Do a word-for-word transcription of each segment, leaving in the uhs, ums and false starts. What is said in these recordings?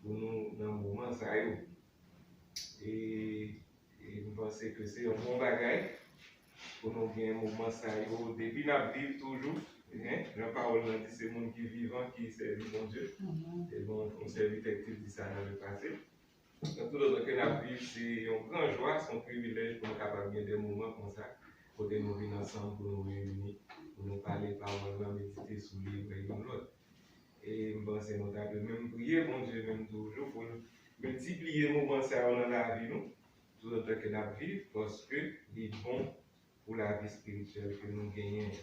pou nou nan moman sa yo. E, e m panse ke se yon bon bagay pou nou gen moman sa yo depi n ap viv toujou. Jan pawòl lan di, se moun ki vivan ki sèvi Bondye. E bon, yon sèvitè ki te di sa nan lepase. Donk, toutotan ke n ap viv, se yon gran jwa, se yon privilèj pou nou kapab gen de moman konsa, kote nou vin ansanm pou nou reyini, pou nou pale pawòl lan, medite sou li, wè youn lòt. E m panse nou ta dwe menm priye Bondye menm toujou pou l miltipliye moman sa yo nan lavi nou, toutotan ke n ap viv, paske li bon pou lavi espirityèl ke nou genyen an.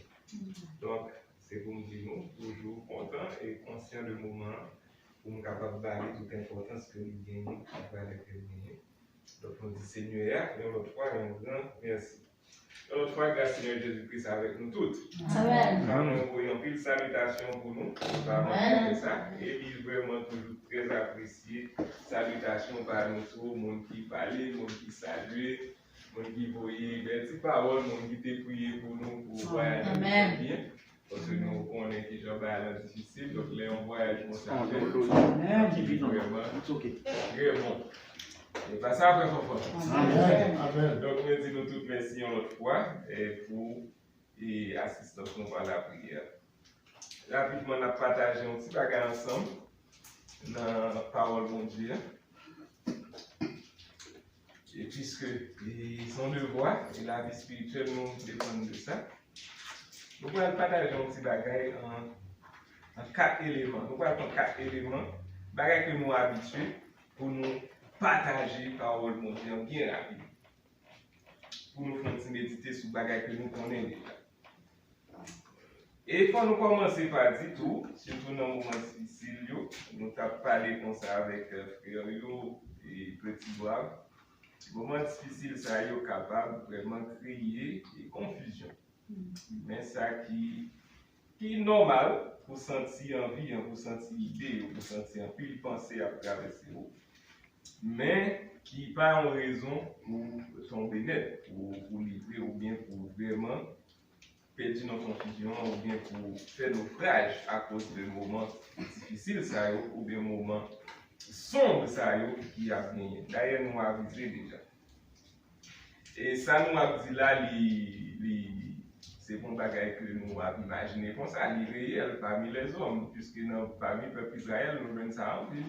Donk, se pou m di nou, toujou kontan e konsyan de moman an, pou m kapab ba li tout enpòtans ke li genyen, tout valè ke li genyen. Donk, nou di Senyè a, yon lòt fwa, yon gran mèsi. Yon lòt fwa, gras Senyè Jezikri avèk nou tout. Amèn. Papa, mwen voye anpil salitasyon pou nou. Papa, mwen fè sa. E li vrèman toujou trè apresye salitasyon pa nou tou, moun ki pale, moun ki salye, moun ki voye bèl ti pawòl, moun ki te priye pou nou, pou vwayaj nou te fè byen. Paske nou konnen ki jan bagay lan difisil, donk lè yon vwayaj konsa fèt, li vrèman trè bon. E pa sa, frè Fanfan? Donk, mwen di nou tout mèsi yon lòt fwa, e, pou, e, asistans nou pa lapriyè. Rapidman, n ap pataje yon ti bagay ansanm nan pawòl Bondye a. E piske li se yon devwa, e lavi espirityèl nou depann de sa, nou pral pataje yon ti bagay an, an kat eleman. Nou pral pran kat eleman, bagay ke nou abitye pou nou pataje pawòl Bondye an byen rapid. Pou nou fè yon ti medite sou bagay ke nou konnen deja. E fò nou kòmanse pa di tou, sitou nan moman difisil yo, nou t ap pale konsa avèk, eh, frè yo, e Petit Brave. Moman difisil sa yo kapab vrèman kreye, e, konfizyon. Men sa ki, ki nòmal pou santi anvi an, pou santi ide yo, pou santi anpil panse ap travèse ou. Men ki pa yon rezon pou tonbe nèt, pou, pou livre oubyen pou vrèman pèdi nan konfizyon an oubyen pou fè nofraj akoz de moman difisil sa yo oubyen moman sonb sa yo ki ap genyen. Dayè, nou avize deja. E sa nou ap di la, li, li, se pa yon bagay ke nou ap imajine konsa, li reyèl pami lèzòm, piske nan, pami pèp Izrayèl, nou jwenn sa anpil.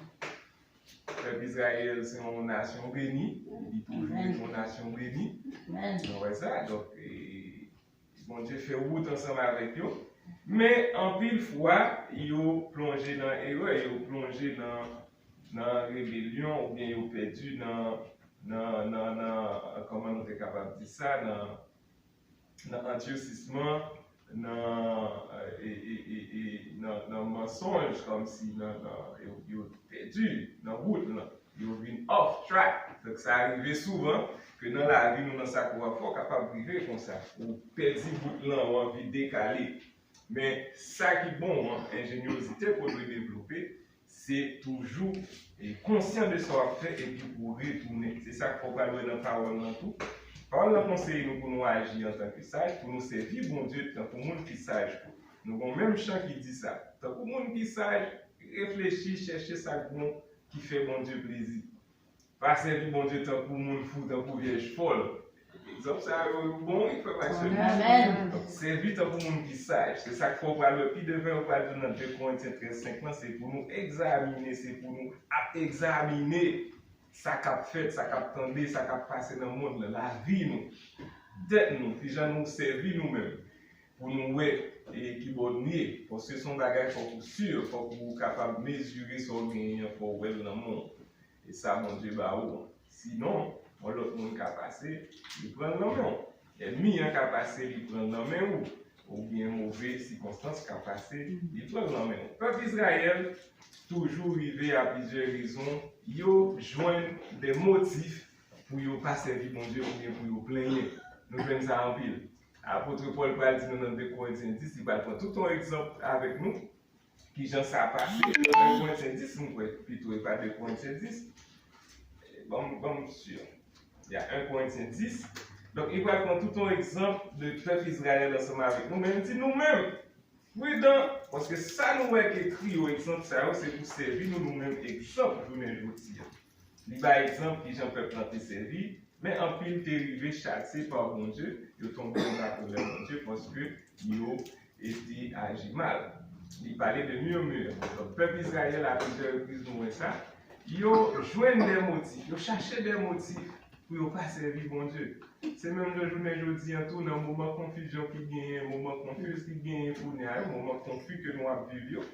Pèp Izrayèl se yon nasyon beni, li toujou rete yon nasyon beni. Nou wè sa, donk, e, Bondye fè wout ansanm avèk yo. Men, anpil fwa, yo plonje nan erè, yo plonje nan, nan rebelyon, oubyen yo pèdi nan, nan, nan, nan, kòman nou te kapab di sa, nan, nan antyosisman, nan, e, e, e, e, e, nan, nan mansonj, kòmsi nan, nan, yo, yo pèdi nan wout lan. Yo vin off track. Donk, sa rive souvan ke nan lavi nou, nan sa ke w ap fè, w kapab rive konsa. Ou pèdi wout lan, ou anvi dekale. Men, sa ki bon an, enjenyozite ke w dwe devlope, se toujou, e, konsyan de sa w ap fè epi pou w retounen. Se sa k fè w pral wè nan pawòl lan tou. Pawòl lan konseye nou pou nou aji antanke saj, pou nou sèvi Bondye tankou moun ki saj tou. Nou gen menm chan ki di sa. Tankou moun ki saj, reflechi, chèche sa k bon, ki fè Bondye plezi. Pa sèvi Bondye tankou moun fou, tankou vyèj fòl. Egzanp sa yo bon, wi, frè Maxwell. Amèn. Donk, sèvi tankou moun ki saj. Se sa k fè w pral wè pi devan, yo pral di nan de Korentyen trèz senk lan, se pou nou egzamine, se pou nou ap egzamine sa k ap fèt, sa k ap tande, sa k ap pase nan mond lan, lavi nou, tèt nou, kijan nou sèvi nou menm. Pou nou wè, e, kibò nou ye. Paske se yon bagay fòk ou si, fòk ou kapab mezire sa w genyen an, fò w wè l nan men w. E sa Bondye ba ou an. Sinon, yon lòt moun ka pase, li pran l nan men w. Ènmi an ka pase, li pran l nan men ou. Oubyen move sikonstans ka pase, li pran l nan men w. Pèp Izrayèl toujou rive a plizyè rezon, yo jwenn de motif pou yo pa sèvi Bondye oubyen pou yo plenyen. Nou jwenn sa anpil. Apot Pòl pral di nou nan de Korentyen dis, li pral pran tout yon egzanp avèk nou, kijan sa pase. Nan de Korentyen dis, m kwè, pito, e pa de Korentyen dis. Ban m, ban m si. Ya, en Korentyen dis. Donk, li pral pran tout yon egzanp de pèp Izrayèl ansanm avèk nou, men li di nou menm, Pridan, paske sa nou wè ke trio egzanp sa yo, se pou sèvi nou, nou menm, egzanp jounen jodi a. Li bay egzanp kijan pèp lan te sèvi, men anpil te rive chase pa Bondye, yo tonbe nan lakolè Bondye paske yo te aji mal. Li pale de murmure. Donk, pèp Izrayèl, a plizyè repriz, nou wè sa, yo jwenn de motif, yo chache de motif pou yo pa sèvi Bondye. Se menm jan jounen jodi an tou, nan moman konfizyon ki genyen, moman konfiz ki genyen kounye a yo, moman konfi ke nou ap viv yo,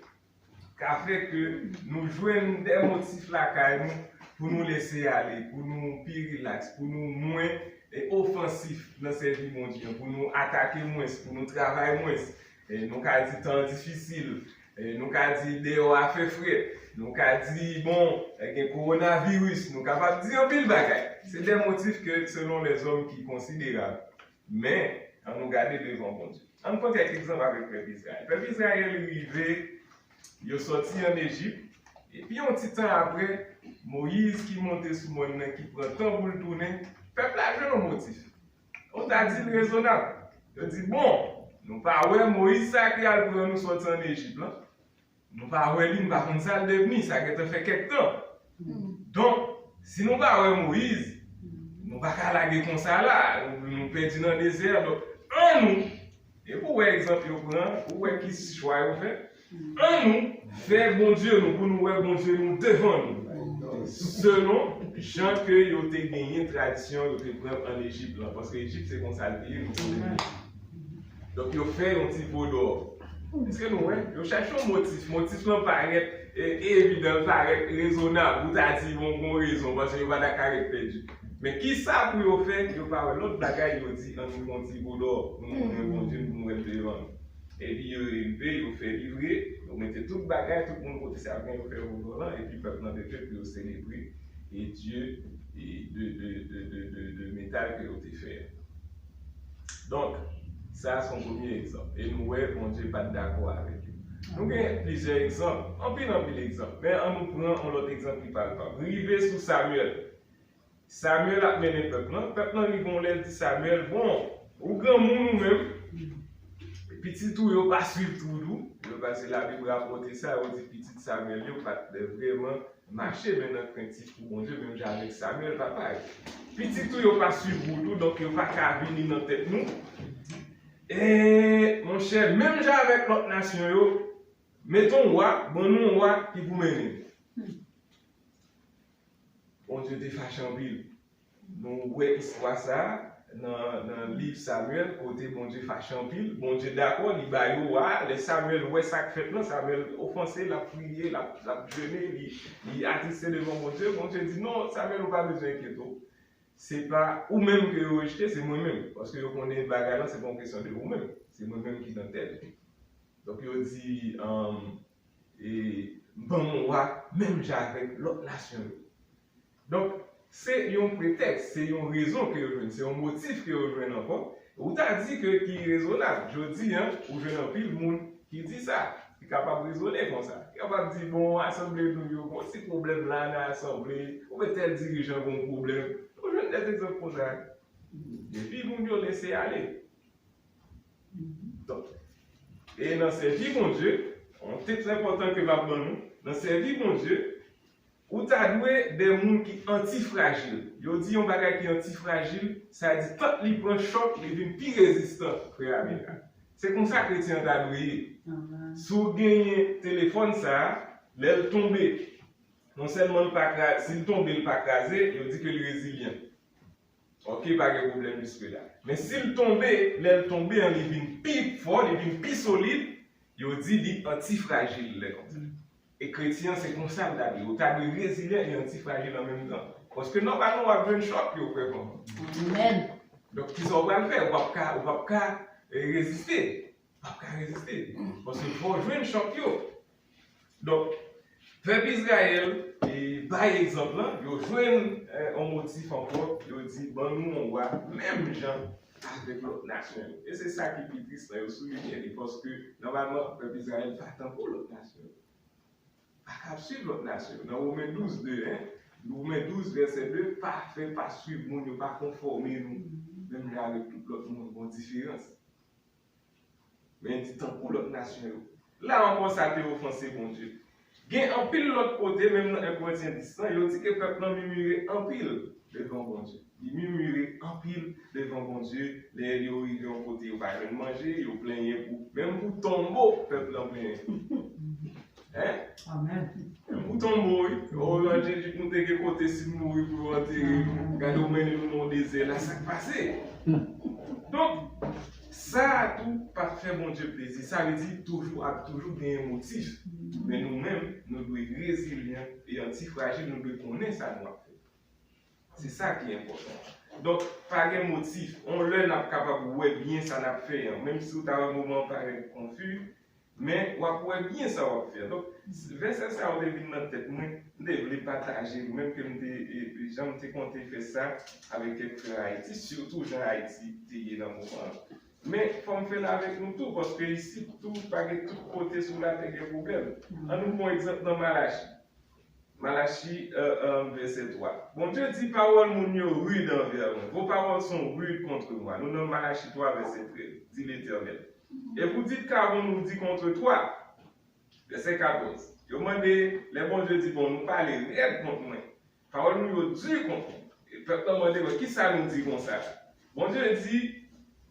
ka fè ke nou jwenn de motif lakay nou pou nou lese ale, pou nou pi rilaks, pou nou mwen e, ofansif nan sèvi Bondye an, pou nou atake mwens, pou nou travay mwens. E, nou ka di tan an difisil, e, nou ka di deyò a fè frèt, nou ka di, bon, e, gen kowonaviris, nou kapab di anpil bagay. Se de motif ke, selon lèzòm, ki konsiderab. Men, ann nou gade devan Bondye. Ann pran kèk egzanp avèk pèp Izrayèl. Pèp Izrayèl rive, yo sòti ann Ejip, epi yon ti tan apre, Moyiz ki monte sou mòn nan, ki pran tan pou l tounen, pèp la jwenn yon motif. Ou ta di l rezonab. Yo di, bon, nou pa wè Moyiz sa ki al pran nou sòti ann Ejip lan. Nou pa wè li, nou pa konn sa l devni, sa gentan fè kèk tan. Donk, si nou pa wè Moyiz, nou pa ka lage konsa la, nou, nou pèdi nan dezè a. Donk, ann nou, epi w wè egzanp yo pran, ou wè ki chwa yo fè. Ann nou fè Bondye nou, pou nou wè Bondye nou devan nou. Selon jan ke yo te genyen tradisyon yo te pran ann Ejip lan, paske Ejip se konsa l te ye, nou konnen. Donk, yo fè yon ti vodò. Èske nou wè? Yo chache yon motif. Motif lan parèt, e, evidan, l parèt rezonab. Ou ta di, bon, gon rezon, paske yo pa ta ka ret pèdi. Men kisa pou yo fè? Yo pa wè lòt bagay, yo di, ann nou fè yon ti vodò. Nou montre Bondye, nou wè l devan nou. Epi yo rive, yo fè li vre, yo mete tout bagay, tout moun kote sa yo gen, yo fè vodò lan, epi pèp lan te fè pou yo selebre, e Dye, e de, de, de, de, de, de metal ke yo te fè. Donk, sa a se yon premye egzanp. E nou wè Bondye pa t dakò avèk yo. Nou gen plizyè egzanp, anpil, anpil egzanp. Men ann nou pran yon lòt egzanp ki palpab. Rive sou Samyèl. Samyèl ap mennen pèp lan. Pèp lan rive yon lè, l di Samyèl, bon, ou granmoun ou menm, pitit ou yo pa swiv wout ou. Yo pase Labib rapòte sa, yo di pitit Samyèl yo pa t vrèman mache, men nan krentif pou Bondye, menm jan avèk Samyèl, papa yo. Pitit ou yo pa swiv wout ou, donk yo pa ka vini nan tèt nou. E, monchè, menm jan avèk lòt nasyon yo, mete yon wa, ban nou yon wa ki pou mennen nou. Bondye te fache anpil. Nou wè istwa sa a nan, nan liv Samyèl, kote Bondye fache anpil. Bondye dakò, li ba yo wa a. Lè Samyèl wè sa k fèt lan, Samyèl ofanse, l ap priye, l ap, l ap jene, li, li atriste devan Bondye. Bondye di, non, Samyèl, ou pa bezwen enkyete w. Se pa ou menm ke yo rejte, se mwen menm. Paske yo konnen bagay lan, se pa yon kesyon de ou menm. Se mwen menm ki nan tèt li. Donk, yo di, um, e, ban m yon wa, menm jan avèk lòt nasyon yo. Donk, se yon pretèks, se yon rezon ke yo jwenn, se yon motif ke yo jwenn ankò. Ou ta di ke ki rezonab. Jodi a, ou jwenn anpil moun ki di sa, ki kapab rezone konsa. Ki kapab di, bon, asanble nou yo, bon, ti pwoblèm la nan asanble, oubyen tèl dirijan gon pwoblèm. Ou jwenn de egzanp konsa. Epi moun yo lese ale. Donk, e nan sèvi Bondye, yon tèks enpòtan ke m ap ban nou, nan sèvi Bondye, ou ta dwe de moun ki antifrajil. Yo di yon bagay ki antifrajil, sa di tank li pran chòk, li vin pi rezistan, frè Amilcar. Se konsa kretyen an ta dwe ye. Si w genyen telefòn sa a, lè l tonbe, non sèlman l pa kraze, si l tonbe, l pa kraze, yo di ke l rezilyan. Ok, pa gen pwoblèm jiske la. Men si l tonbe, lè l tonbe an, li vin pi fò, li vin pi solid, yo di li antifrajil lè konsa. E kretyen an, se konsa l ta dwe ye. Ou ta dwe rezilyan e antifrajil an menm tan. Paske nòmalman, w ap jwenn chòk yo, frè Fanm. Amèn. Donk, kisa w pral fè? Ou p ap ka, ou p ap ka, eh, reziste. P ap ka reziste. Paske fò w jwenn chòk yo. Donk, pèp Izrayèl, e, bay egzanp lan, yo jwenn, eh, yon motif ankò, yo di, ban nou yon wa, menm jan avèk lòt nasyon yo. E se sa ki pi tris lan, yo soulinye li, paske nòmalman, pèp Izrayèl pa tankou lòt nasyon yo. Pa ka ap swiv lòt nasyon yo. Nan Women douz de, en, Women douz, vèsè de, pa fè, pa swiv moun yo, pa konfòme nou, menm jan avèk tout lòt moun, gon diferans. Men di tankou lòt nasyon yo. La ankò, sa te ofanse Bondye. Gen anpil lòt kote, menm nan en Korentyen dis lan, yo di ke pèp lan mimire anpil devan Bondye. Li mimire anpil devan Bondye, lè yo rive yon kote, yo pa jwenn manje, yo plenyen pou, menm pou tonbo, pèp lan plenyen. Hein? Amen. Menm pou tonbo, wi. O, nan Jejik, nou te gen kote, si nou mouri pou yo antere nou, gade, yo mennen nou nan yon dezè, la, sa k pase? Donk, sa a tou pa fè Bondye plezi. Sa vle di, toujou ap toujou genyen motif. Men nou menm, nou dwe rezilyan e antifrajil, nou dwe konnen sa nou ap fè. Se sa ki enpòtan. Donk, pa gen motif. On lè n ap kapab wè byen sa n ap fè an. Menm si w ta wè moman an parèt konfi, men w ap wè byen sa w ap fè an. Donk, vèsè sa yo te vin nan tèt mwen, m te vle pataje l, menm ke m te, e, jan m te konte fè sa avèk kèk frè Ayiti, sitou jan Ayiti te ye nan moman an. Men, fò m fè l avèk nou tou, paske isit tou, pa gen tout kote sou latè gen pwoblèm. Ann nou pran egzanp nan Malachi. Malachi, euh, euh, vèsè twa. Bondye di, pawòl moun yo rid anvè mwen. Vos paroles sont rudes contre moi. Nou nan Malachi twa, vèsè trèz. Di Letènèl. Et vous dites, qu'avons-nous dit contre toi? Vèsè katòz. Yo mande, lè Bondye di, bon, nou pale rèd kont mwen. Pawòl nou yo di kont mwen. E pèp lan mande, bon, kisa nou di konsa? Bondye di,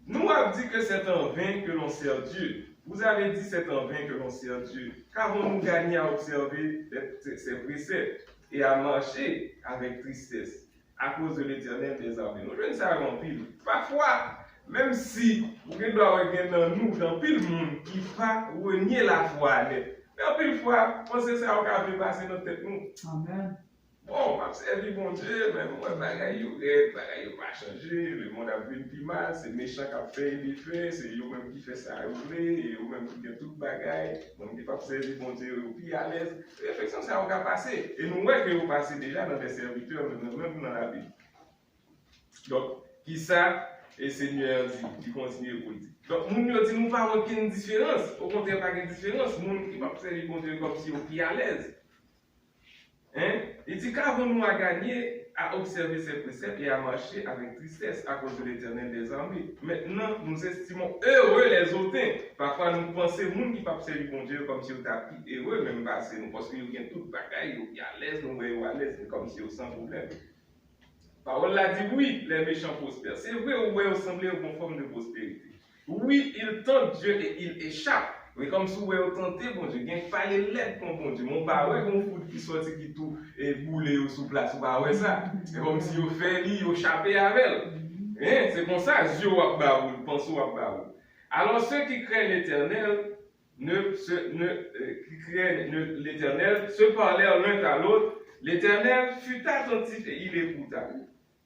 nous avons dit que c'est en vain que l'on sert Dieu. Vous avez dit, c'est en vain que l'on sert Dieu. Qu'avons-nous gagné à observer ses préceptes et à marcher avec tristesse à cause de l'Éternel des armées? Nou jwenn sa yo anpil. Pafwa, menm si ou gen dwa wè gen nan nou, gen anpil moun ki pa renye lafwa a nèt. Men anpil fwa, panse sa yo ka vle pase nan tèt nou. Amen. Bon, m ap sèvi Bondye, men m wè bagay yo rèd, bagay yo pa chanje, lemonn ap vin pi mal, se mechan k ap fè e defè, se yo menm ki fè sa yo vle, e yo menm ki gen tout bagay, moun ki p ap sèvi Bondye yo pi alèz. Refleksyon sa yo ka pase, e nou wè ke yo pase deja nan de sèvitè, menm, menm nan Labib. Donk, kisa e Senyè an di? Li kontinye pou l di. Donk, moun yo di nou pa wè okenn diferans. Okontrè, pa gen diferans. Moun ki p ap sèvi Bondye yo kòmsi yo pi alèz. Hein? Il dit, qu'avons-nous à gagner à observer ses préceptes et à marcher avec tristesse à cause de l'Éternel des armées? Maintenant, nous estimons heureux les hautains. Pafwa, nou panse moun ki p ap sèvi Bondye yo kòmsi yo ta pi ere menm pase nou, paske yo gen tout bagay, yo pi alèz, nou wè yo alèz, men kòmsi yo san pwoblèm. Pawòl la di, oui, les méchants prospèrent. Se vre, ou wè yo sanble yo gon fòm de pwospèrite. Oui, ils tentent Dieu et ils échappent. Men kòmsi w wè yo tante Bondye, gen k pale lèd kont Bondye, men w pa wè gon foud ki sòti ki tou e boule yo sou plas, ou pa wè sa? Se kòmsi yo fè li, yo chape avè l. Hein, se konsa zye w ap ba ou, panse w ap ba ou. Alors ceux qui craignent l'Éternel ne se, ne, euh, qui craignent ne- l'Éternel se parlèrent l'un à l'autre. L'Éternel fut attentif et il écouta.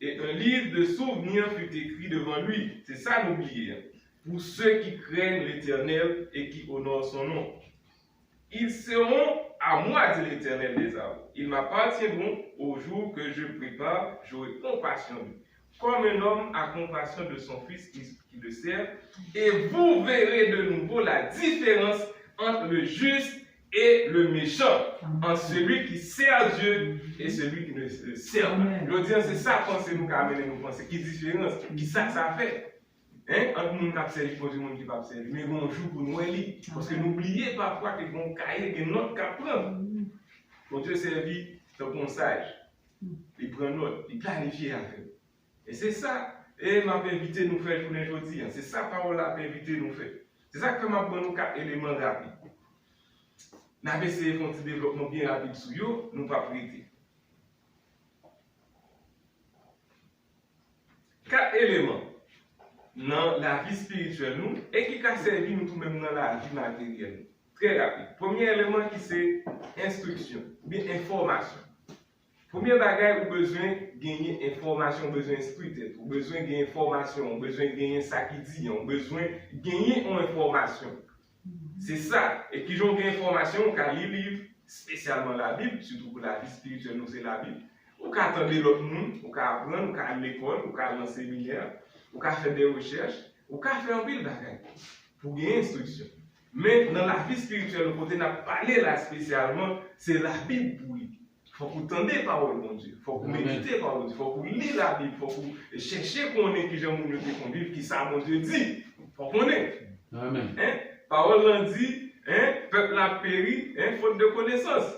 Et un livre de souvenirs fut écrit devant lui. Se sa nou bliye, hein. Pour ceux qui craignent l'Éternel et qui honorent son nom. Ils seront à moi, dit l'Éternel des armées. Ils m'appartiendront au jour que je prépare, j'aurai compassion d'eux. Comme un homme a compassion de son fils qui, qui le sert, et vous verrez de nouveau la différence entre le juste et le méchant, entre celui qui sert Dieu et celui qui ne le sert pas. Amen. Jodi a, se sa panse nou ka mennen nou panse. Ki diferans? Ki sa sa fè? Hein? Ant moun k ap sèvi Bondye, moun ki p ap sèvi. Men gen yon jou pou nou wè li. Paske nou bliye pafwa ke gen yon kaye, gen nòt k ap pran. Bondye sèvi tankou yon saj. Li pran nòt, li planifye afè. E se sa, e m ap envite nou fè jounen jodi a. Se sa pawòl la ap envite nou fè. Se sa k fè m ap ban nou kat eleman rapid. N ap eseye fè yon ti devlòpman byen rapid sou yo, nou p ap rete. Kat eleman nan lavi espirityèl nou e ki ka sèvi nou tou menm nan lavi materyèl nou. Trè rapid. Premye eleman ki se enstriksyon, oubyen enfòmasyon. Premye bagay, ou bezwen genyen enfòmasyon, ou bezwen enstwi tèt ou, ou bezwen gen enfòmasyon, ou bezwen genyen sa ki di an, ou bezwen genyen yon enfòmasyon. Se sa. E kijan w gen enfòmasyon? Ou ka li liv, espesyalman Labib, sitou pou lavi espirityèl nou, se Labib. Ou ka tande lòt moun, ou ka aprann, ou ka al lekòl, ou ka al nan seminè, ou ka fè de rechèch, ou ka fè anpil bagay pou genyen enstriksyon. Men nan lavi espirityèl nou, kote n ap pale la espesyalman, se Labib pou li. Fòk ou tande pawòl Bondye. Fòk ou medite pawòl Bondye. Fòk ou li Labib. Fòk ou chèche konnen kijan moun yo te konn viv, kisa Bondye di. Fòk ou konnen. Amen. Hein? Pawòl lan di, en, pèp la ap peri, en, fot de konesans.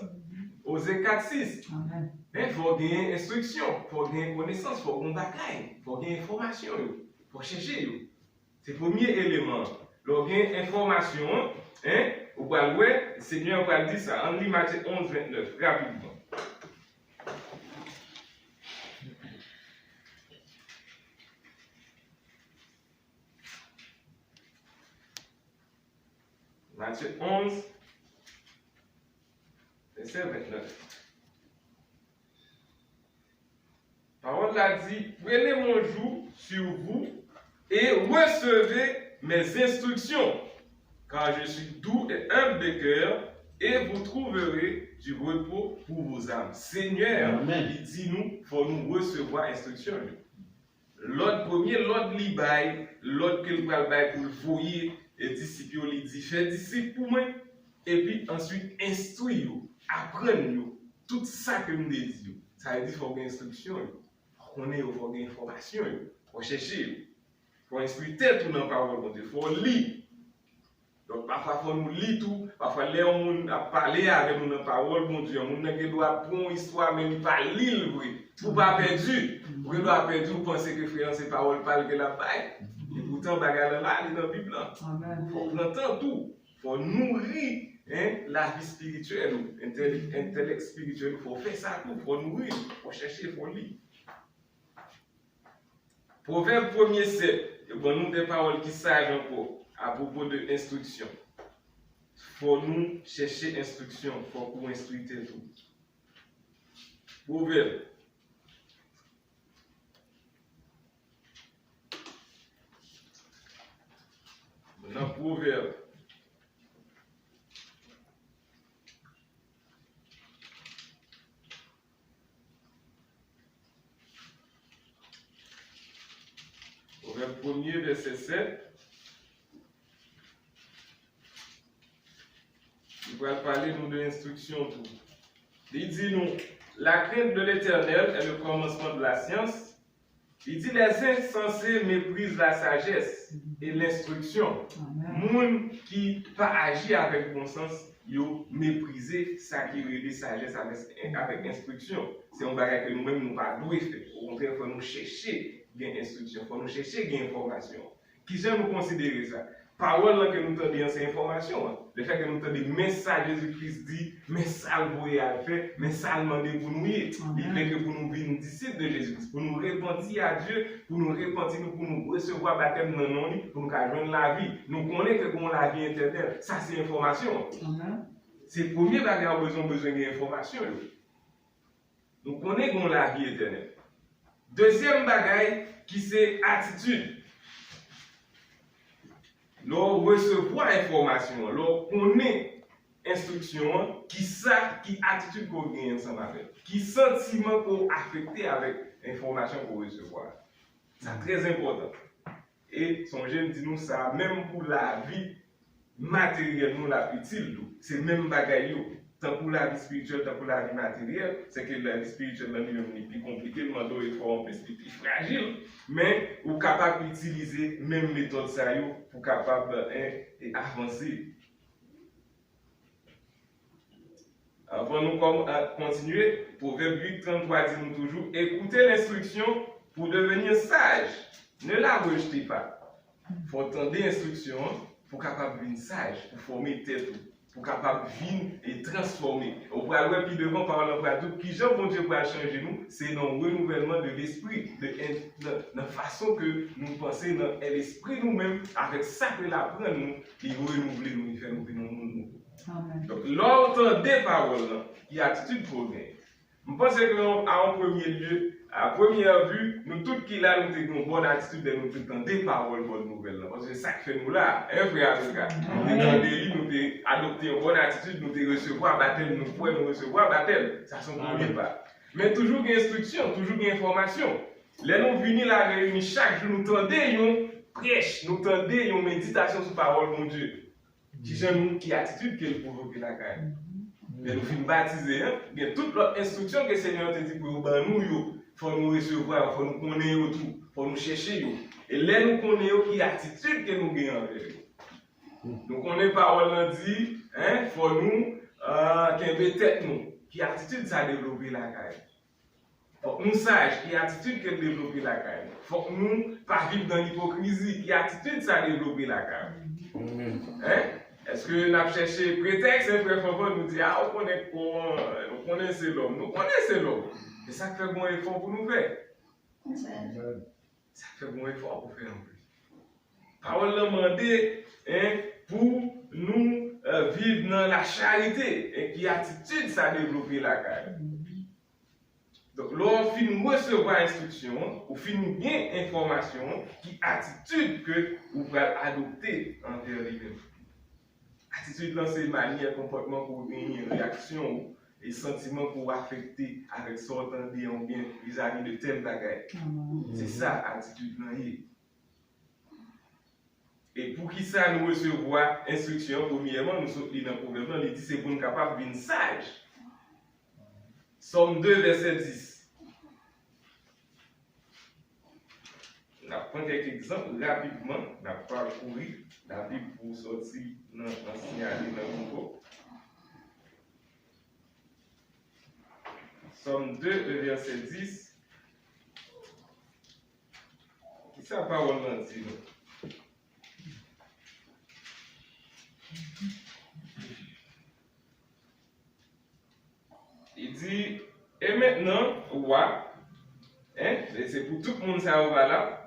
Oze kat sis. Amèn. En, fò w genyen enstriksyon, fò w genyen konesans, fò w gen bagay, fò w gen enfòmasyon yo, fò w chèche yo. Se premye eleman an. Lè w gen enfòmasyon an, en, ou pral wè, Senyè a pral di sa. Ann li Matye onz ventnèf, rapidman. Matye onz, vèsè ventnèf. Pawòl la di, prenez mon joug sur vous et recevez mes instructions, car je suis doux et humble de cœur, et vous trouverez du repos pour vos âmes. Senyè a, amèn, li di nou, fò nou resevwa enstriksyon yo. Lòd, premye lòd li bay, lòd ke l pral bay pou l voye, e, disip yo, li di, fè disip pou mwen, epi answit enstwi yo, aprann yo tout sa ke m te di yo. Sa vle di fò w gen enstriksyon yo, fò w konnen yo, fò w gen enfòmasyon yo, fò w chèche yo, fò w enstwi tèt ou nan pawòl Bondye, fò w li. Donk, pafwa, fò nou li tou. Pafwa, lè yon moun ap pale avè nou nan pawòl Bondye, yon moun nan gen dwa ap pran yon istwa, men li pa li l vre. Pou w pa pèdi, ou gen dwa pèdi, ou panse ke frè an se pawòl pa l ke l ap bay. E poutan, bagay lan la, li nan Bib lan. Amèn. Fò w pran tan tou. Fò w nouri, en, lavi espirityèl ou, entèlèk, entèlèk espirityèl ou. Fò w fè sa tou. Fò w nouri l. Fò w chèche, fò w li. Pwovèb premye sèt, yo ban nou de pawòl ki saj ankò apwopo de enstriksyon. Fò nou chèche enstriksyon, fòk ou enstwi tèt ou. Pwovèb. Nan Pwovèb. Pwovèb premye, vèsè sèt. Li pral pale nou de enstriksyon tou. Li di nou, la crainte de l'Éternel est le commencement de la science. Li di, les insensés méprisent la sagesse et l'instruction. Amèn. Moun ki pa aji avèk bon sans, yo meprize sa ki rele sajès avèk, avèk enstriksyon. Se yon bagay ke nou menm nou pa dwe fè. Okontrè, fò nou chèche gen enstriksyon, fò nou chèche gen enfòmasyon. Kijan nou konsidere sa? Pawòl lan ke nou tande an, se enfòmasyon an. Lefètke nou tande, men sa Jezi Kris di, men sa l voye al fè, men sa l mande pou nou ye. Li vle ke pou nou vin disip de Jezi Kris, pou nou repanti a Dye, pou nou repanti nou, pou nou resevwa batèm nan non li, pou nou ka jwenn lavi. Nou konnen ke gen yon lavi etènèl. Sa se enfòmasyon an. Amèn. Se premye bagay ou bezwen, ou bezwen gen enfòmasyon yo. Nou konnen gen yon lavi etènèl. Dezyèm bagay ki se atitid. Lè w resevwa enfòmasyon an, lè w konnen enstriksyon an, ki sa, ki atitid ke w genyen ansanm avè l? Ki santiman ke w afekte avèk enfòmasyon ke w resevwa a? Sa trè enpòtan. E sonje m di nou sa, menm pou lavi materyèl nou l ap itil tou. Se menm bagay yo. Tankou lavi espirityèl, tankou lavi materyèl, se ke lavi espirityèl lan li menm li pi konplike, li mande w efò anplis, li pi frajil, men ou kapab itilize menm metòd sa yo pou kapab, en, e avanse. Anvan nou kòm-, a, kontinye, Pwovèb uit trannntwa di nou toujou, écoutez l'instruction pour devenir sage, ne la rejetez pas. Fò w tande enstriksyon an pou w kapab vin saj, pou fòme tèt ou, pou w kapab vin e transfòme. Ou pral wè pi devan, pawòl lan pral di w kijan Bondye pral chanje nou, se nan renouvèlman de lespri, de, nan, nan fason ke nou panse, nan lespri nou menm, avèk sa ke l aprann nou, li renouvle nou, li fè nou vin yon moun nouvo. Amèn. Donk, lè w tande pawòl lan, ki atitid fò w genyen? M panse ke a yon premye lye, a premye vi, nou tout ki la, nou te gen yon bòn atitid lè nou te tande pawòl bòn nouvèl lan. Paske se sa k fè nou la, en, frè avoka? Nou te tande li, nou te adopte yon bòn atitid, nou te resevwa batèm, nou kwè nou resevwa batèm. Sa se yon premye pa. Men toujou gen enstriksyon, toujou gen enfòmasyon. Lè nou vini la reyini chak jou, nou tande yon prèch, nou tande yon meditasyon sou pawòl Bondye. Kijan nou, ki atitid ke l pwovoke lakay nou? Lè nou fin batize, en, gen tout lòt enstriksyon ke Senyè a te di pou yo ban nou yo. Fò nou resevwa yo, fò nou konnen yo tou, fò nou chèche yo. E lè nou konnen yo, ki atitid ke nou gen anvè yo? Nou konnen pawòl lan di, en, fò nou, euh, kenbe tèt nou. Ki atitid sa devlope lakay? Fòk nou saj, ki atitid ke l devlope lakay nou? Fòk nou pa viv nan ipokrizi, ki atitid sa devlope lakay nou? En? Èske n ap chèche pretèks, en, frè Fanfan, nou di, a, ou konnen kon, nou konnen se lòm, nou konnen se lòm. E sa k fè gon efò pou nou fè. Sa k fè gon efò pou fè anpil. Pawòl lan mande, en, pou nou, euh, viv nan lacharite, en, ki atitid sa devlope lakay. Donk, lè w fin resevwa enstriksyon an, ou fin gen enfòmasyon an, ki atitid ke ou pral adopte anvè li menm? Atitid lan se manyè, konpòtman ke w genyen, reyaksyon w, e santiman ke w afekte avèk sa w tande oubyen vizavi de tèl bagay. Se sa atitid lan ye. E poukisa nou resevwa enstriksyon an? Premyèman, nou sot li nan Pwovèb lan, li di se pou n kapab vin saj. Sòm de, vèsè dis. N ap pran kèk egzanp rapidman, n ap pakouri Labib pou sòti nan Ansyen ale nan Nouvo. Sòm de, vèsè dis. Kisa pawòl lan di nou? Li di, e mentnan, wa, en, e se pou tout moun sa yo valab,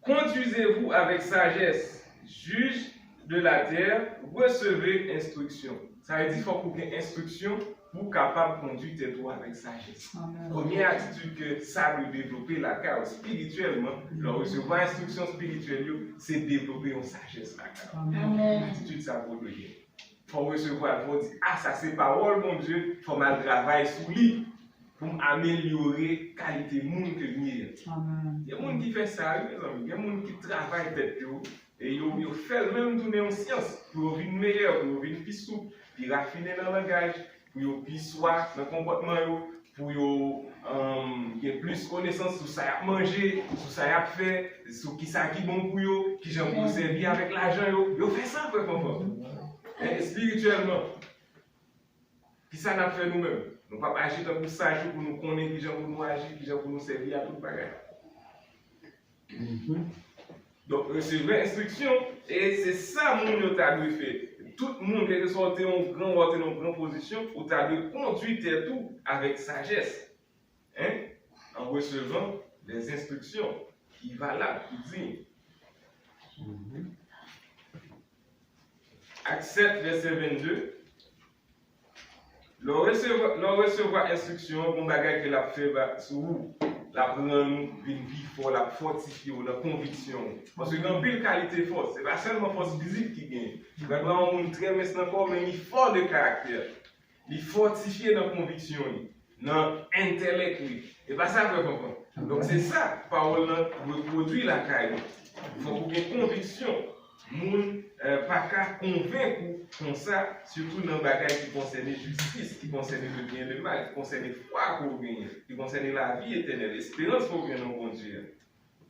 conduisez-vous avec sagesse, juges de la terre, recevez instruction. Sa vle di fòk ou gen enstriksyon pou w kapab kondui tèt ou avèk sajès. Premye atitid ke sa dwe devlope lakay ou espirityèlman, lè w resevwa enstriksyon espirityèl yo, se devlope yon sajès lakay ou. Atitid sa pou w dwe gen. Fò w resevwa l, fò w di, a, sa se pawòl Bondye, fò m al travay sou li pou m amelyore kalite moun ke m ye. Gen moun ki fè sa, wi, mezanmi. Gen moun ki travay tèt yo, e yo, yo fè l menm tounen yon syans pou yo vin meyè, pou yo vin pi soup, pi rafine nan langaj, pou yo pi swa nan konpòtman yo, pou yo, um, gen plis konesans sou sa y ap manje, sou sa y ap fè, sou kisa ki bon pou yo, kijan pou yo sèvi avèk lajan yo. Yo fè sa, frè Fanfan. Men espirityèlman, kisa n ap fè nou menm? Nou p ap aji tankou saj yo pou nou konnen kijan pou nou aji, kijan pou nou sèvi a tout bagay. Donk, resevwa enstriksyon, e se sa moun yo ta dwe fè. Tout moun, kèlkeswa w te yon gran, w te nan yon gran pozisyon, ou ta dwe kondui tèt ou avèk sajès. Hein? En resevant des instructions ki valab, ki diy. Ak sèt, vèsè vennde. Lè w resevwa, lè w resevwa enstriksyon an, gon bagay ke l ap fè ba, sou ou. L ap rann ou vin pi fò, l ap fòtifye w nan konviksyon ou. Paske gen anpil kalite fòs. Se pa sèlman fòs fizik ki genyen. Ou ka gen yon moun trè mens nan kò w, men li fò de karaktè. Li fòtifye nan konviksyon li, nan entèlèk li. E pa sa, frè Fanfan? Donk, se sa, pawòl lan dwe pwodui lakay nou. Fòk ou gen konviksyon. Moun, eh, pa ka konvenk ou konsa, sitou nan bagay ki konsène jistis, ki konsène le byen, le mal, ki konsène fwa ke w genyen, ki konsène lavi etènèl, esperans ke w gen nan Bondye a.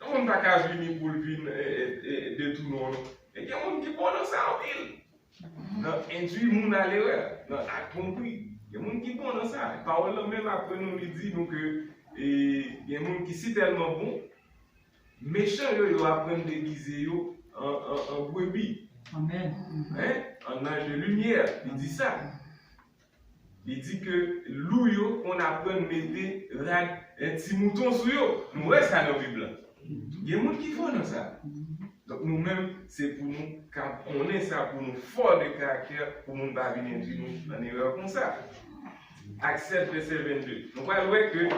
Yon moun pa ka vini pou l vin, eh, eh, eh, detounen w, non. E gen moun ki bon nan sa anpil. Nan endui moun a lerè, nan al twonpri. Gen moun ki bon nan sa. Pawòl lan menm aprann nou, li di nou ke, eh, gen moun ki sitèlman bon, mechan yo, yo aprann degize yo an, an, an brebi. Amèn. Hein? An ange de lumière, li di sa. Li di ke lou yo konn aprann mete rad, eh, ti mouton sou yo. Nou wè sa nan Bib lan. Gen moun ki fò nan sa. Donk, nou menm, se pou nou ka konnen sa, pou nou fò de karaktè, pou moun pa vin endui nou nan erè konsa. Ak sèt, vèsè vennde. Nou pral wè ke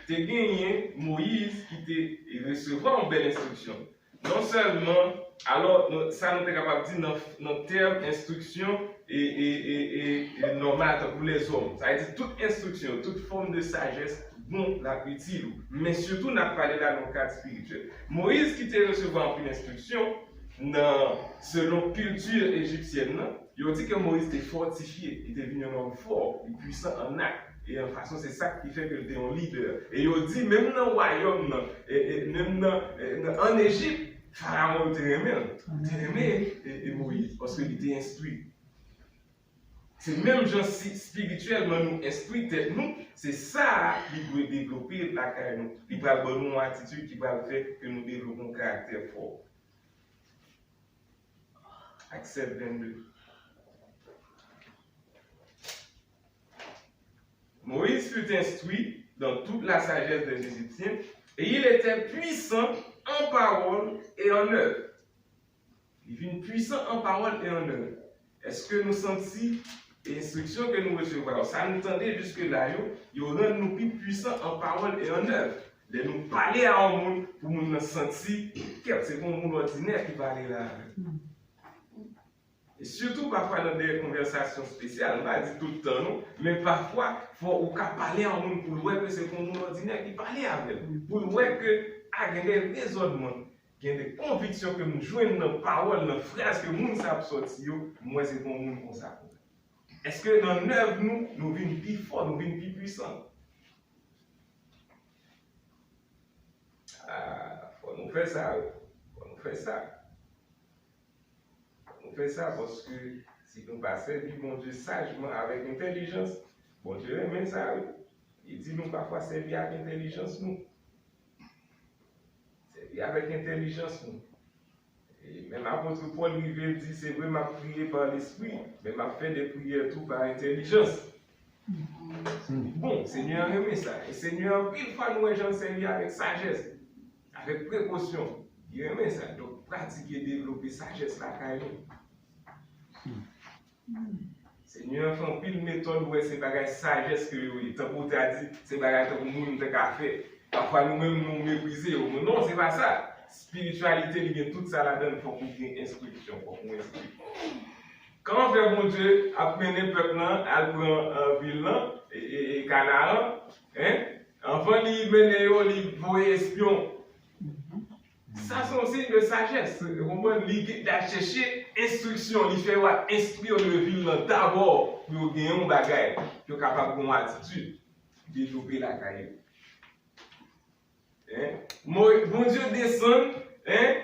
te genyen Moyiz ki te resevwa yon bèl enstriksyon. Non sèlman, alò, nou, sa nou te kapab di nan, nan tèm enstriksyon e, e, e, e, e nòmal tankou lèzòm. Sa vle di tout enstriksyon, tout fòm de sajès, bon, l ap itil ou. Men sitou, n ap pale la nan kad espirityèl. Moyiz ki te resevwa anpil enstriksyon nan, selon kilti ejipsyèn nan, yo di ke Moyiz te fòtifye, li te vin yon nonm fò, li pwisan an ak, e an fason, se sa ki fè ke l te yon lidè. E yo di, menm nan wayòm nan, e, e menm nan, e, nan, ann Ejip, Farawon yo te renmen l. Yo te renmen e, e Moyiz, paske li te enstwi. Se menm jan si espirityèlman nou enstwi tèt nou, se sa a li dwe devlope lakay nou. Li pral ban nou yon atitid ki pral fè ke nou devlope yon karaktè fò. Acte sept, vingt-deux. Moïse fut instruit dans toute la sagesse des Égyptiens, et il était puissant en parole et en œuvre. Li vin pwisan an pawòl e an èv. Èske nou santi enstriksyon ke nou resevwa yo, sa nou tande jiske la yo, yo rann nou pi pwisan an pawòl e an èv? Lè nou pale a yon moun, pou moun nan santi, kèt, se pa yon moun òdinè ki pale la avè m. E sitou, pafwa, nan de konvèsasyon espesyal, m pa di tout tan, non, men pafwa, fò ou ka pale a yon moun pou l wè ke se pa yon moun òdinè ki pale avè l, pou l wè ke, a, gen de rezònman, gen de konviksyon ke m jwenn nan pawòl, nan fraz ke moun sa ap sòti yo, m wè se pa yon moun konsa konsa. Èske nan èv nou, nou vin pi fò, nou vin pi pwisan? A, fò nou fè sa, wi. Fò nou fè sa. Fò nou fè sa, paske si nou pa sèvi Bondye sajman, avèk entèlijans, Bondye renmen sa, wi. Li di nou pafwa sèvi ak entèlijans nou. Sèvi avèk entèlijans nou. E menm apot Pòl rive di, se vre, m ap priye pa Lespri, men m ap fè de priyè tou pa entèlijans. Bon, Senyè a renmen sa. E Senyè a, anpil fwa, nou wè jan l sèvi avèk sajès, avèk prekosyon. Li renmen sa. Donk, pratike devlope sajès lakay nou. Senyè a fè anpil metòd, ou wè se bagay sajès ke yo ye. Tankou w ta di, se bagay tankou moun te ka fè. Pafwa nou menm nou meprize yo. Men non, se pa sa. Espirityalite, li gen tout sa ladan l, fòk ou gen enstriksyon, fòk ou enstwi. Kòman fè Bondye ap mennen pèp lan al pran, e, vil lan, e, e, e Kanaran, en? Anvan li mennen yo, li voye espyon. Sa se yon siy de sajès. Ou konprann? Li, li al chèche enstriksyon, li fè yo ap enstwi yo de vil lan dabò pou yo gen yon bagay, pou yo kapab gen yon atitid, devlope lakay yo. En? Mo-, Bondye desann, en?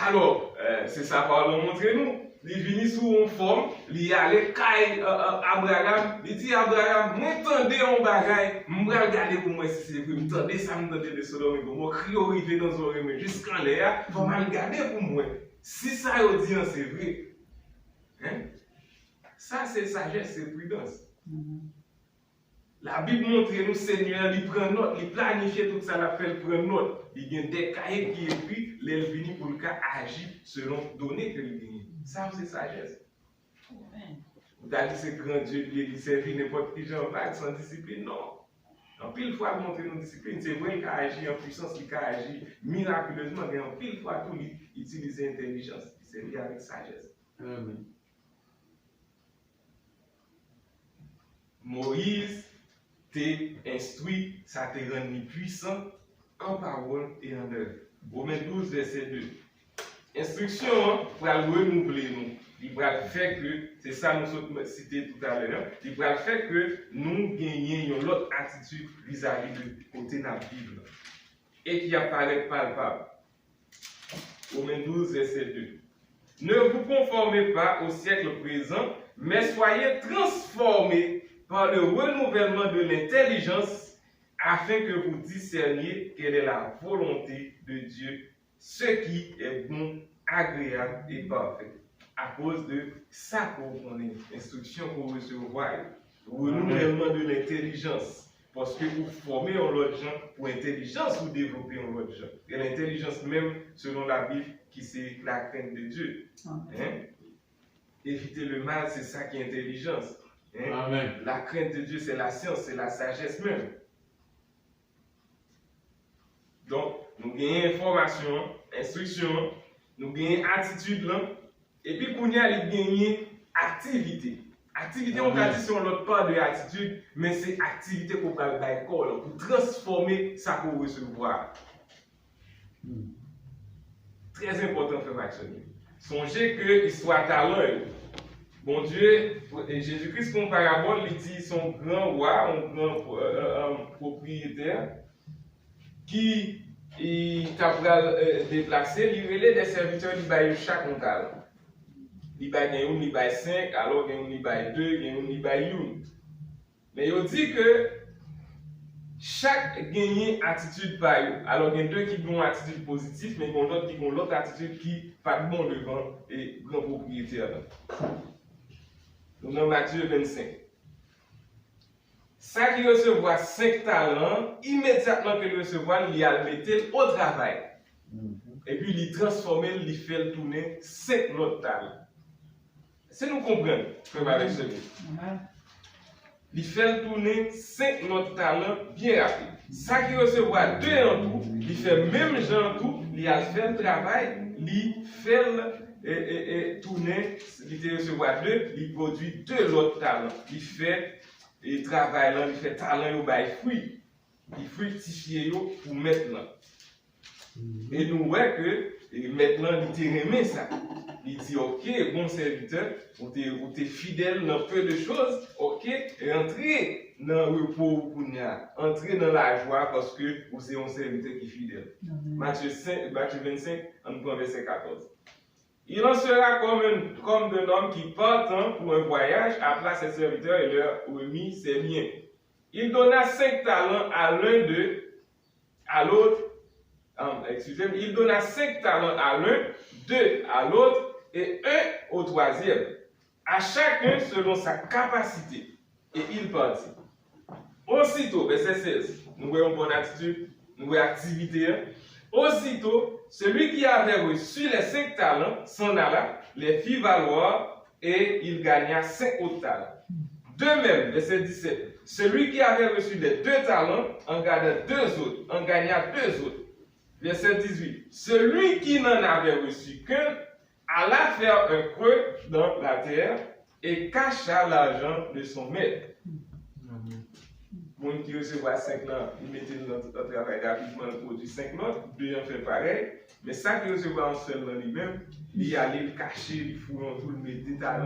Alò, e, se sa pawòl lan montre nou. Li vini sou yon fòm, li ale kay, e, e, Abraram, li di, Abraram, mwen tande yon bagay, m pral gade pou m wè si se vre. M tande sa, m tande de Sodòm e Gomò, kri yo rive nan zòrèy mwen jiskanlè a, fò m al gade pou m wè si sa yo di an se vre. En? Sa se sajès, se pridans. Labib montre nou Senyè a, li pran nòt, li planifye tout sa l ap fè, l pran nòt. Li gen de kaye ki ekri, lè l vini pou l ka aji selon done ke l genyen. Sa yo se sajès. Ou ta di se gran Dye li ye, li sèvi nenpòt ki jan vag, san disiplin, non. Anpil fwa, l montre nou disiplin. Se vre, l ka aji an pwisans, li ka aji mirakilezman, men anpil fwa tou, li itilize entèlijans, li sèvi avèk sajès. Amen. Moyiz te enstwi, sa te rann li pwisan an pawòl e an èv. Women douz, vèsè de. Enstriksyon an pral renouvle nou. Li pral fè ke, se sa nou sot site toutalè a, li pral fè ke nou genyen yon lòt atitid vizavi de kote n ap viv la. E ki ap parèt palpab. Romains douze, verset deux. Ne vous conformez pas au siècle présent, mais soyez transformés par le renouvellement de l'intelligence, afin que vous discerniez quelle est la volonté de Dieu, ce qui est bon, agréable et parfait. Akoz de sa ke w konnen, enstriksyon ke w resevwa yo, renouvèlman de lentèlijans, paske ou fòme yon lòt jan, pou entèlijans ou devlope yon lòt jan. E lentèlijans menm, selon Labib, ki se la crainte de Dieu. Amen. Hein? Éviter le mal, c'est ça qui est intelligence. Hein? Amen. La crainte de Dieu, c'est la science, c'est la sagesse même. Donk, nou genyen enfòmasyon an, enstriksyon an, nou genyen atitid lan, epi kounye a li genyen aktivite. Aktivite, yon tradisyon, lòt pa de atitid, men se aktivite ke w pral bay kò w lan pou transfòme sa ke w resevwa a. Trè enpòtan, frè Maxime. Sonje ke istwa talan yo, Bondye, e Jezi Kris fè yon parabòl, li di se yon gran wa, yon gran, e, e, e, pwopriyetè ki, Li ta pral eh, deplase, li rele de sèvitè, li bay yo chak yon talan. Li bay gen youn, li bay senk, alò gen youn, li bay de, gen youn, li bay youn. Men yo di ke chak genyen atitid pa yo. Alò gen de ki gen yon atitid pozitif, men gen lòt ki gen lòt atitid ki pa t bon devan e gran pwopriyetè lan. Nou nan Matye vennsenk. Sa ki resevwa senk talan an, imedyatman ke l resevwa l, li al mete l o travay. Epi li transfòme l, li fè l tounen senk lòt talan. Si nou konprann, frè m avèk sè m yo. Li fè l tounen senk lòt talan byen rapid. Sa ki resevwa de an tou, li fè menm jan an tou, li al fè l travay, li fè l e, e, e, tounen, li te resevwa de, li pwodui de lòt talan. Li fè e, travay lan, li fè talan yo bay fwi. Li friktifye yo pou mèt lan. E nou wè ke e, mèt lan, li te renmen sa. Li di, "Ok, bon sèvitè, ou te, ou te fidèl nan peu de choses, ok, rantre nan repo ou kounye a. Antre nan lajwa paske ou se yon sèvitè ki fidèl." Matye senk, Matye vennsenk, ann pran vèsè katòz. Il en sera comme, un- comme d'un homme qui, partant pour un voyage, appela ses serviteurs et leur remit ses biens. Il donna cinq talents à l'un d'eux, à l'autre, euh, excusez-moi, il donna cinq talents à l'un, deux à l'autre et un au troisième. À chacun selon sa capacité, et il partit. Aussitôt, verset seize, nou wè yon bonne attitude, nou wè activité. Aussitôt, celui qui avait reçu les cinq talents s'en alla, les fit valoir et il gagna cinq autres talents. De même, verset dix-sept, celui qui avait reçu les deux talents en garda deux autres, en gagna deux autres. Verset dix-huit, celui qui n'en avait reçu qu'un alla faire un creux dans la terre et cacha l'argent de son maître. Moun ki resevwa senk lan, li mete l nan, nan travay rapidman, li pwodui senk lòt, de an fè parèy. Men sa ki resevwa yon sèl lan li menm, li ale, li kache, li fouye yon twou, li mete talan.